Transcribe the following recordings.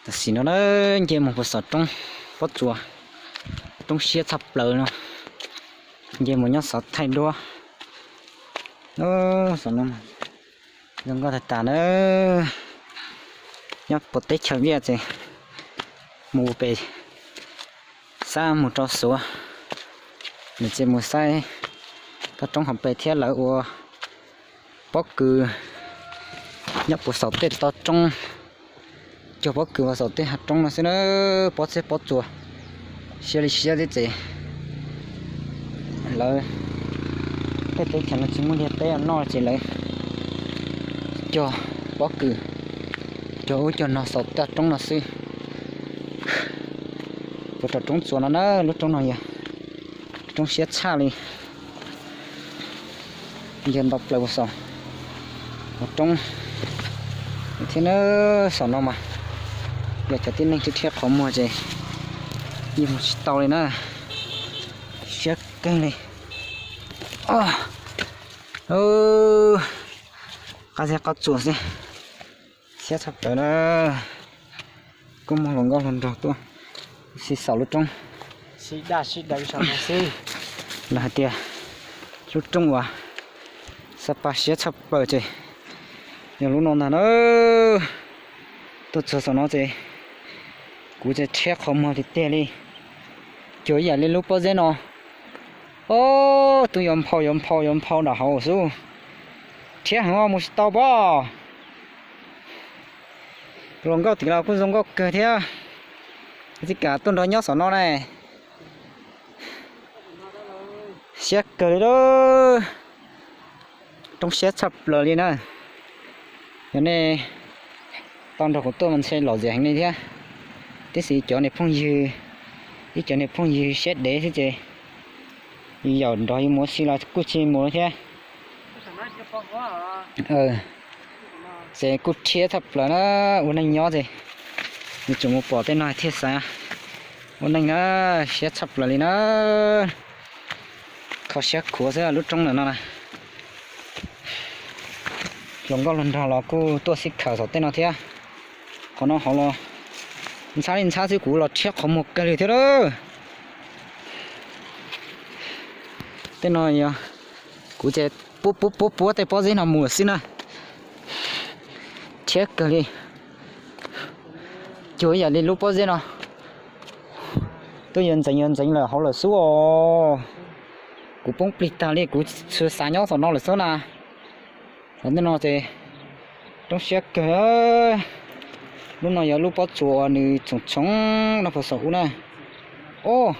Tam sim no na, nce mus puag saum roob pob tsuas, roob siab tshaj plaws no, nce mus nyob saum thaij duab. Saum no zoo nkauj tag tas na, nyob puag teb chaws Viaj ces mus pem Xab mus rau Xuav, nws tsis mus saib toj roob hauv pes thiab lawv ua pob kws nyob puag saum tej toj roob, cog pob kws puag saum tej hav roob no xwb na, pob txhiab pob tsuas, siab li siab thiab ces lawv tej teb chaws no tsis muaj liaj teb noj ces lawv cog pob kws, cog ub cog no saum toj roob no xwb. Puag rau roob txuas no na, lub roob no yog roob siab tshaj li, yog nto plaws puag saum roob thiab na. Saum no mas yog cov tib neeg thiab qhov muag ces yeej mus tsis tau li na, siab kawg li. Qab zeb qab tsuas xwb, siab tshaj plaws na. Kuj muaj hluas nkauj hluas nraug tuaj sib xaus lub roob. Lawv hais tias lub roob uas Xab Pas siab tshaj plaws ces yog lub no ntag na. Tuaj txog saum no ces kuv ces rhiab qhov muag tiag tiag li, cuag ib yam li lub pob zeb no. Ob tug yuav nphau yuav nphau yuav nphau nram hauv xwb, rhiab heev mus tsis tau pob. Tus hluas nkauj tim los kuj zoo nkauj kawg thiab, txij kam tuaj nrog nyob saum no ne, siab kawg li lawm. Roob siab tshaj plaws li na. Yog nej tau nrog kuv tuaj mas ntshe lom zem heev li thiab. Tiam sis cov niag phooj ywg, ib cov niag phooj ywg siab dev xwb ces yus yaum nrog yus mus ua si los kuj tsis mus thiab. Ces kuj rhiab tshaj plaws na, ua neej nyob ces yuav tsum mus pom tej no thiaj xav ua neej na, siab tshaj plaws li na. Kho siab khuav xwb lub roob ntawm no na. Hluas nkauj hluas nraug los kuj tuaj sib khawm saum tej no thiab. Qhov no hauv los ntxhab li ntxhab xwb, kuv los rhiab qhov muag kawg li thiab lawm. Tej no yog kuv ces puab puab puab puab tej pob zeb no mus lawm xwb na. Rhiab kawg li. Cuag ib yam li lub pob zeb no twb yuav ntxeev yuav ntxeev lawm hauv lawm xwb os. Kuv poob plig tag li, kuv tsis xav nyob saum no lawm xwb na. Saum tej no ces roob siab kawg. Lub no yog lub pob tsuas uas nws txhoov txhoov no puag saum ub na. Os,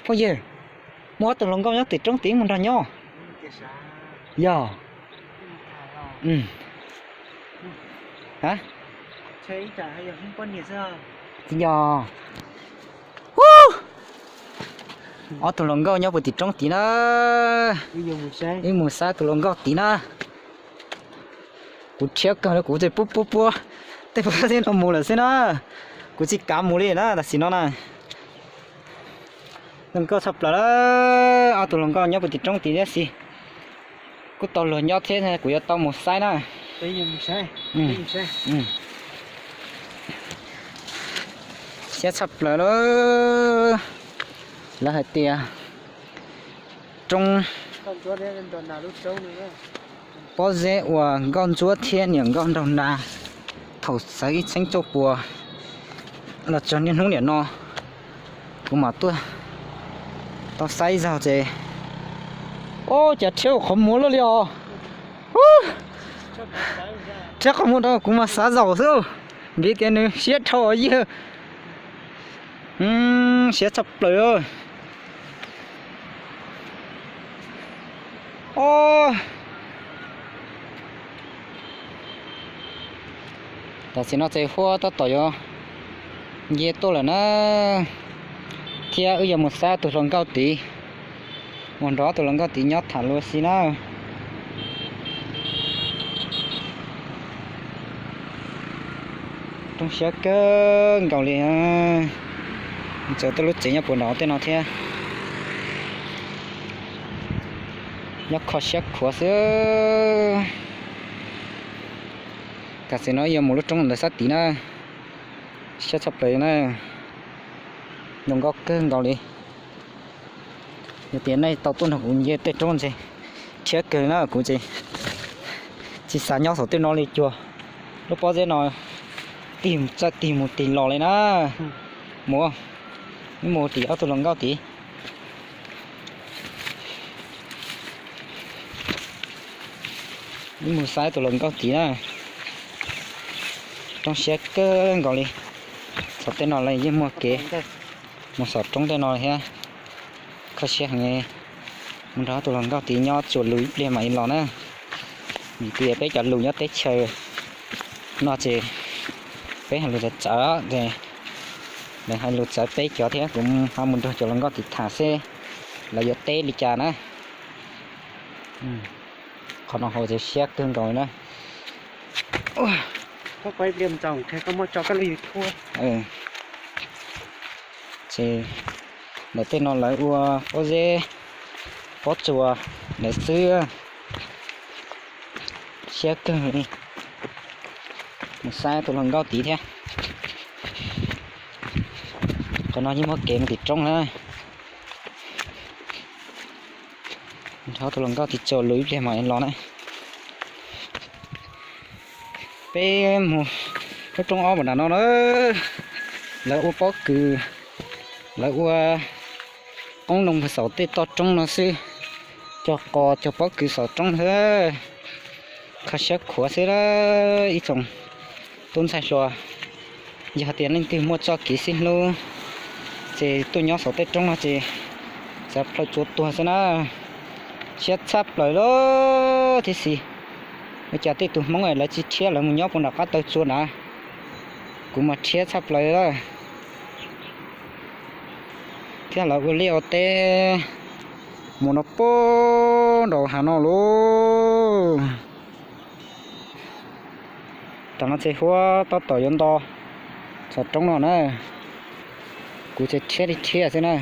phooj ywg, muaj ob tug hluas nkauj nyob tim roob tid mus nrog nyob. Yog. Tsis yog. Ob tug hluas nkauj nyob puag tim roob tid na. Wb mus saib tus hluas nkauj tid na. Kuv rhiab kawg li, kuv ces puab puab puab tej pob zeb no mus lawm xwb na. Kuv tsis kav mus li na tam sim no na. Zoo nkauj tshaj plaws lawm, ob tug hluas nkauj nyob puag tim roob tid thiab xwb. Kuj tau luag nyob thiab, kuv yuav tau mus saib na. Siab tshaj plaws lawm. Lawv hais tias roob pob zeb uas nkauj ntsuab thiab niam nkauj nraug na, thaum xav ib txheeb cuaj puas los txog niaj hnub niam no, kuv mam tuaj tau saib zaug ces, o, cas rhiab qhov muag luaj li os. Rhiab qhov muag rau kuv mas xav zaum xwb, vim tias nws siab dhau yawg. Siab tshaj plaws. Tam sim no ces huab tab tom yuav nce tuaj lawm na, thiab wb yuav mus saib tus hluas nkauj tid, mus nrog tus hluas nkauj tid nyob tham lus si na. Roob siab kawg nkaus li, txawm tej lub tsev nyob puag nram tej no thiab. Nyob kho siab khuav xwb. Tam sim no yuav mus lub roob ntawd sab tid na. Siab tshaj plaws na, zoo nkauj kawg nkaus li. Yog tias nej tau tuaj nrog kuv nce tej roob ntses, rhiab kawg na, kuv ces tsis xav nyob saum tej no li cuag lub pob zeb no, tig txawj tig mus tig los li na. Mus, wb mus tim ob tug hluas nkauj tid. Wb mus saib tus hluas nkauj tid na. Roob siab kawg nkaus li. Saum tej no los yeej muaj kev mus saum roob tej no thiab. Kho siab heev li. Mus nrog tus hluas nkauj tid nyob tsuas lus ib pliag mam li los na. Vim tias peb cov lus nyob teb chaws no ces peb hais lus txawv txawv ces lawv hais lus txawv peb cov thiab, kuv ho mus nrog cov hluas nkauj tid tham seb lawv yuav teb li cas na. Qhov no hauv ces siab kawg nkaus li na. Ces ntawm tej no lawv ua pob zeb, pob tsuas ntawd xwb. Siab kawg li. Mus saib tus hluas nkauj tid thiab. Qhov no yeej muaj kev mus tim roob na. Nrog tus hluas nkauj tid tsuas lus ib pliag mam los na. Peb mus lub roob ob nram no na. Lawv ua pob kws, lawv ua qoob loo puag saum tej toj roob no xwb. Cog qos cog pob kws saum roob xwb. Kho siab khuav xwb ib tsoom tub ntxhais hluas. Yog tias leej twg muaj txoj kev xib hlub ces tuaj nyob saum tej roob no ces xav plhaw tsua tuag xwb na. Siab tshaj plaws lawm thiab xis. Ua cas tej tus Hmoob lawv tsis rhiab lawv mus nyob puag nram qab taw tsua na? Kuv mas rhiab tshaj plaws lawm. Thiab lawv ua liaj ua teb mus no puag nraum hav no lauj. Tam no ces huab tab tom yuav nto saum roob no na. Kuv ces rhiab li rhiab xwb na.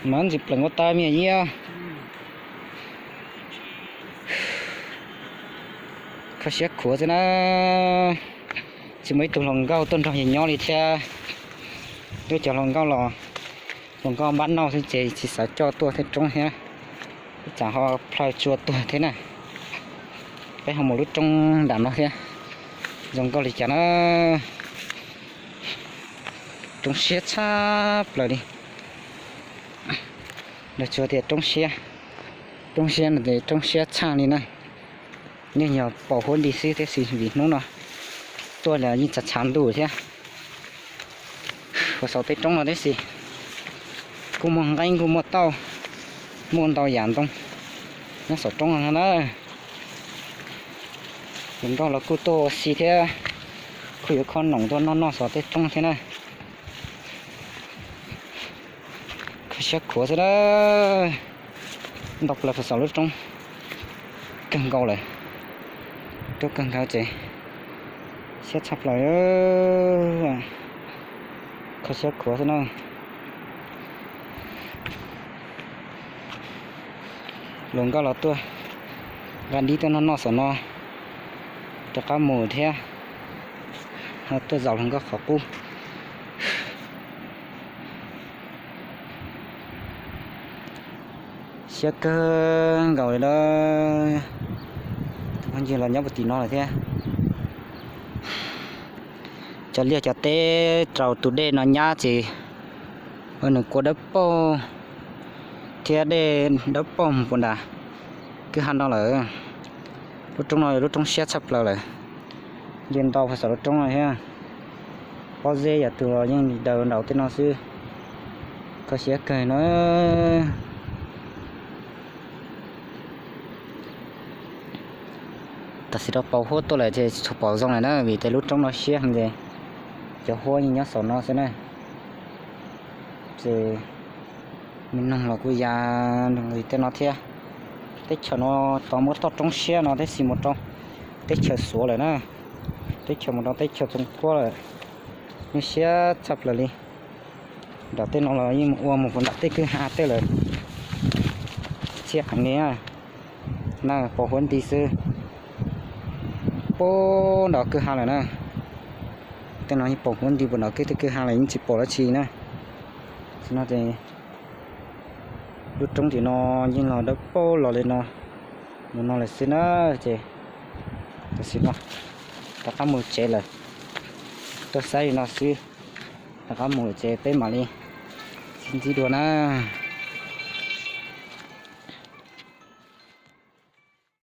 Mas ntsis plees ua tas me iab. Kho siab khuav xwb na. Tsis muaj ib tug hluas nkauj tuaj nrog yus nyob li thiab. Twb cov hluas nkauj los, hluas nkauj npab noj xwb ces tsis xav coj tuaj tej roob thiab. Ib tsam ho plhaw tsua tuag thiab na. Peb ho mus lub roob nram no thiab. Zoo nkauj li cas na. Roob siab tshaj plaws li. Lawv tsuas tias roob siab, roob siab no ces roob siab tshaj li na. Yeej yog paus huab nti xwb tiam sis vim hnub no tuaj los yeej tsav tshav ntuj thiab. Uas saum tej roob no tiam sis kuj muaj nqeeb kuj muaj tauj, muaj ntau yam ntoo nyob saum roob no na. Hluas nkauj los kuj tuaj ua si thiab, kuj yuav khob noom tuaj noj noj saum tej roob thiab na. Kho siab khuav xwb na. Ntau plaws puag saum lub roob kawg nkaus lawm. Roob kawg nkaus ces siab tshaj plaws. Kho siab khuav xwb na. Hluas nkauj los tuaj nqa dib tuaj noj noj saum no rov qab mus thiab. Ho tuaj zaum hluas nkauj qhov qub. Siab kawg nkaus li lawm. Tus phooj ywg los nyob puag tim no lawm thiab. Cov liaj cov teb rau tus dej no nyab ces nws kua dawb paug thiab dej dawb paug mus puag nram kwj ha no lawm. Lub roob no yog lub roob siab tshaj plaws lawm. Nce ntau puag saum lub roob no thiab. Pob zeb yam twg los yeej daws nraum tej no xwb. Kho siab kawg na. Tam sim no paus huab tuaj lawm ces tsis tshua pom zoo lawm na, vim tias lub roob no siab heev ces cov huab yeej nyob saum no xwb na. Ces me noog los kuj ya nrog tej no thiab. Teb chaws no tod muaj toj roob siab no tab sis mus rau teb chaws Suav lawm na, teb chaws mus rau teb chaws Txoos Kuab lawm. Yeej siab tshaj plaws li. Nram tej no los yeej mus ua mus puag nram tej kwj ha tej lawm. Siab heev li na, paus huab nti xwb. Puag nram kwj ha lawm na. Tej no yeej pom huab nti puag nram kwj, tej kwj ha lawm yeej tsis pom dab tsi na. Tam sim no ces lub roob tim no yeej los dawb paug los li no, mus no lawm xwb na. Ces tam sim no rov qab mus tsev lawm, tuaj saib li no xwb, rov qab mus lawm ces peb mam li sib ntsib dua na.